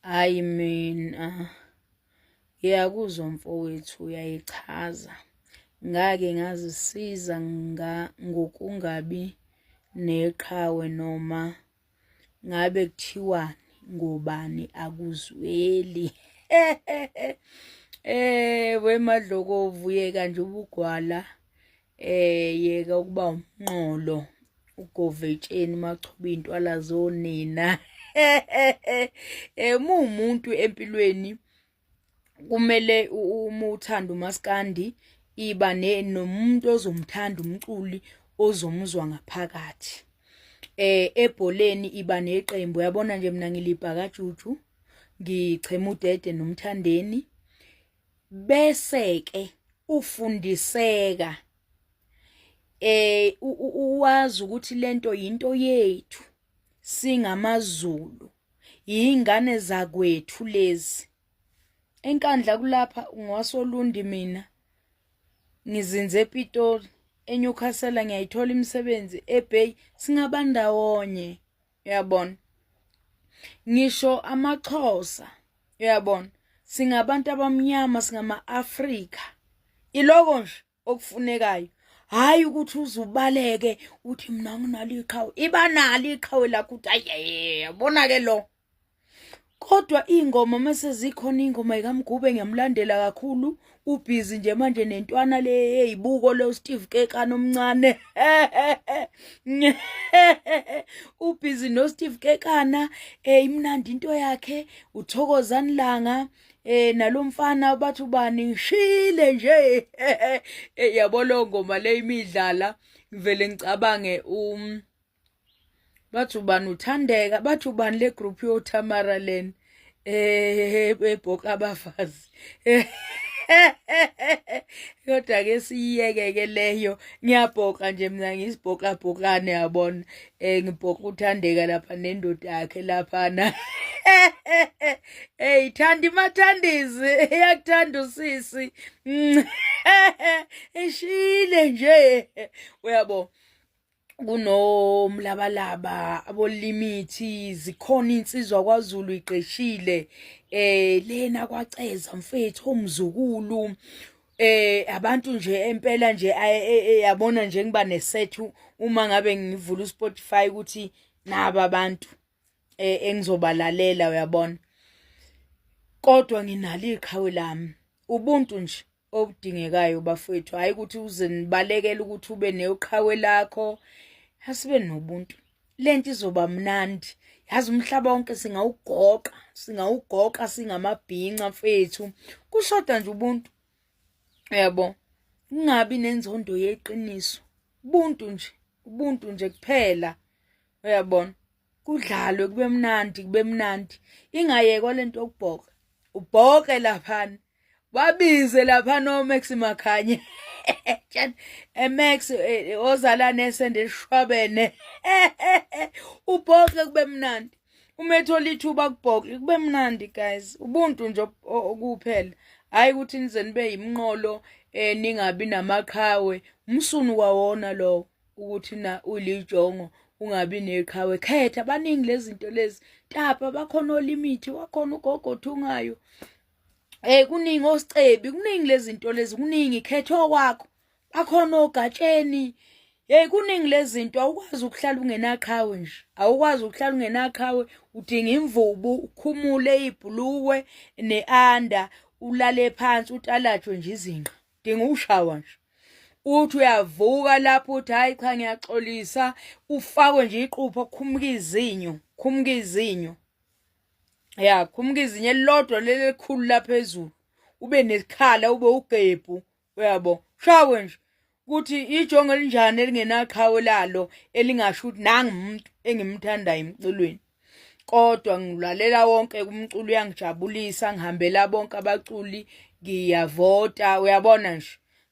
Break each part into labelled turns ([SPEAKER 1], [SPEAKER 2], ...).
[SPEAKER 1] Hhayi mina ngiyakuzwa mfowethu uyayichaza. Ngake ngazisiza ngokungabi neqhawe noma ngabe kuthiwani ngobani akuzweli. Wemadlokovu yeka nje ubugwala. Yeka ukuba umnqolo ugovetsheni machuba iy'ntwala zonina. Uma uwumuntu empilweni kumele uma uthanda umaskandi iba nomuntu ozomthanda umculi ozomuzwa ngaphakathi. Ebholeni iba neqembu yabona nje mina ngilibhakajuju ngichema uDede noMthandeni. Bese-ke ufundiseka uwazi ukuthi lento yinto yethu singamaZulu yingane zakwethu lezi enkandla kulapha ngwasoLundi mina ngizinze ePitoli eNewcastle ngiyayithola imisebenzi eBay singabandawonye uyabona ngisho amaXhosa uyabona singabantu abamnyama singama-Afrika iloko nje okufunekayo hayi ukuthi uzubaleke uthi mina nginalo iqhawe iba nalo iqhawe lakho uthi ayi yabona ke lo kodwa iy'ngoma uma sezikhona iy'ngoma yikamgube ngiyamlandela kakhulu ubhizi nje manje nentwana le eyibuko lo Steve Kekana omncane ubhizi no Steve Kekana eh imnandi into yakhe uthokozani langa eh nalomfana bathi ubani ngishile nje eh, yabo lo ngoma le imidlala ngivele ngicabange um bathi ubani uthandeka bathi ubani le group yoThamara lena eh ebhoka abafazi kodwa ke siyiyeke ke leyo ngiyabhoka nje mina ngisibhoka bhokane yabona eh ngibhoka uthandeka lapha nendoda yakhe laphana hey thandi mathandizi iyakuthanda usisi eshile nje uyabo kunomlabalaba abolimithi zikhona insizwa kwaZulu igqeshile eh lena kwaceza mfethu omzukulu eh abantu nje empela nje yabona nje ngiba nesethu uma ngabe ngivula uSpotify ukuthi naba abantu eh, engizobalalela uyabona kodwa nginalo iqhawe lami ubuntu nje obudingekayo bafowethu hayi ukuthi uze nibalekele ukuthi ube neqhawe lakho asibe nobuntu lento izoba mnandi yazi umhlaba wonke singawugoqa singawugoqa singamabhinca mfethu kushoda nje ubuntu yabo kungabi nenzondo yeqiniso ubuntu nje ubuntu nje kuphela uyabona kudlalwe kube mnandi kube mnandi ingayekwa lento yokubhoka ubhoke laphana babize lapha noMax Makhanye eMax eh, eh, ozalane esende eshwabene ubhoke kube mnandi uma ethola ithuba kubhoke kube mnandi guys ubuntu nje okuphela hayi ukuthi nize nibe yimnqolo eh ningabi namaqhawe umsunu kwawona lowo ukuthi na ulijongo ungabi neqhawe khetha baningi lezi zinto lezi tapa bakhona olimithi wakhona ugogo othungayo eh kuningi osicebi kuningi lezi zinto lezi kuningi khetha okwakho bakhona ogatsheni hey kuningi lezi zinto awukwazi ukuhlala ungenaqhawe nje awukwazi ukuhlala ungenaqhawe udinga imvubu ukhumule ibhulukwe neanda ulale phansi utalajwe nje izinqa dinga ushawa nje uthi uyavuka lapho uthi hayi cha ngiyaxolisa ufakwe nje iqupho khumuka izinyo khumuka izinyo ya khumuka izinyo elilodwa leli elikhulu laphezulu ube nesikhala ube ugebhu uyabo shawe nje ukuthi ijongo elinjani elingenaqhawe lalo elingasho ukuthi nangu umuntu engimthandayo emculweni kodwa ngilalela wonke umculo uyangijabulisa ngihambela bonke abaculi ngiyavota uyabona nje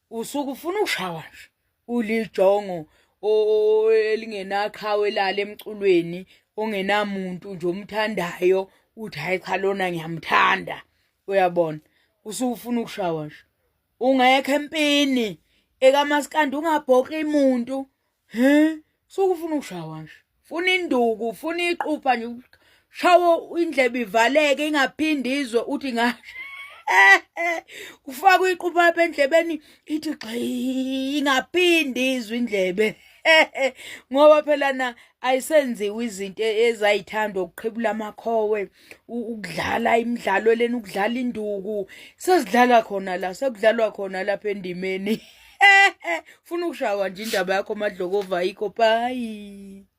[SPEAKER 1] usuke ufuna ukushawa nje ulijongo elingenaqhawe lalo emculweni ongenamuntu nje omthandayo uthi hayi cha lona ngiyamthanda uyabona usufuna ukushawa nje ungekho empini ekamaskandi ungabhoki muntu he sukufuna ukushawa nje funa induku funa iqupha nje Shawo indlebe ivaleke ingaphindi izwe uthi nga ufaka iqupha apha endlebeni ithi gxi ingaphindi izwe indlebe ngoba phela na ayisenziwe izinto ezayithandwa ukuqhebula amakhowe ukudlala imidlalo lena ukudlala induku sesidlala khona la sekudlalwa khona lapha endimeni funa ukushawa nje indaba yakho madlokova ayikho bye.